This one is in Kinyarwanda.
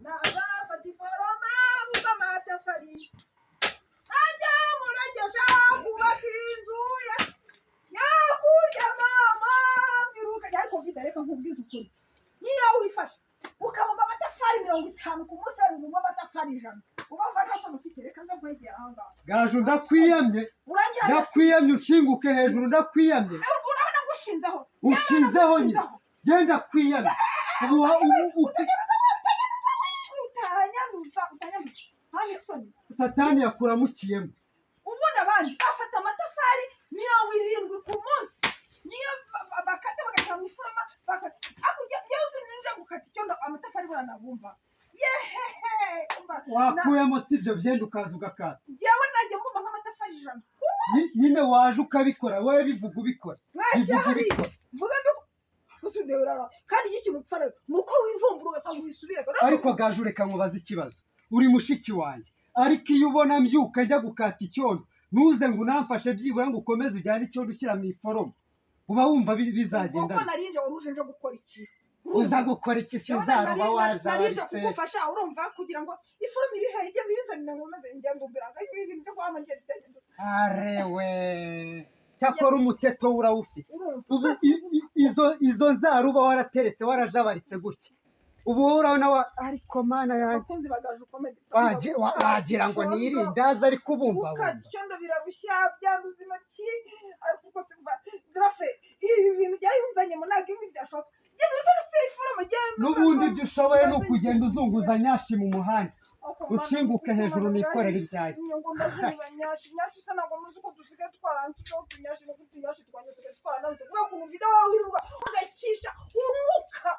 Nazafata iforoma bumba amatafari, najya muragesha kubaka inzu ye yakurya mama mwiruka. Ariko mfite, reka nkubwize ukuri, niyo wifashe ukabumba amatafari 50 ku munsi, wari bubumba amatafari 100, ubumva nta soni ufite? Reka ndakwegera aha ngaha. Gaju, ndakwiyamye. Urangira. Ndakwiyamye, unshinguke hejuru, ndakwiyamye. Urabona ngushinzeho? Ushinzeho nyine, genda kwiyamye ubu Utanyanuza, utanyanuza, nta n'isoni. Satani yakuramukiyemo. Ubundi abandi bafata amatafari 70 ku munsi, niyo bakata bagashyira mu ifuruma ariko njyewe sininja gukata icyondo, amatafari buriya nabumva yehehe, umva. Wakuyemo si ibyo byenda ukaza ugakata. Njyewe najya mbumba nk'amatafari 100. Nyine waje ukabikora, wowe bivuga ubikora. Mwashyira Bivuga hariya. ubikora. Mvuga mbi gusa undebera, kandi iyo ikintu upfa rero ni uko wivumbura ugasanga wisubire. Ariko Gaju, reka nkubaze ikibazo. Uri mushiki wanjye, ariko iyo ubona mbyuka njya gukata icyondo, ntuze ngo unamfashe byibura ngo ukomeze ujyane icyondo ushyira mu iforomo, uba wumva bizagenda Kuko bite? Narinje, wari uje nje gukora iki? Uza gukora iki se? Nzaroba Narinje wajabaritse. kugufasha, urumva, kugira ngo iforomo iri hehe ijye muyizanire nkomeze ngende umbiranga ibintu byo guhama ngende ngende. Arewe, cyakora umuteto urawufite. Urumva? Ubu izo nzara uba warateretse warajabaritse gutya, ubu wowe urabona ariko Mana yanjye. Abakunzi bagaje ukomeye. Wagira ngo ni irindazi ariko Gukata ubumbabumba. icyondo birarushya, byanduza intoki, ariko uko simva grafe ibi bintu byayunzanyemo ntabwo ibi byashoboka. Genda uzane se iforomo, genda. N'ubundi ibyo ushoboye ni ukugenda uzunguza nyashi mu muhanda. Ushinguke hejuru nikorere ibyanjye. Inyungu ndazunguza nyashi, nyashi se ntabwo muzi ko dusigaye twarangijeho utunyashi, no utunyashi twanjye dusigaye twarananze kubera ukuntu mfite, wowe wirirwa ugakisha unuka.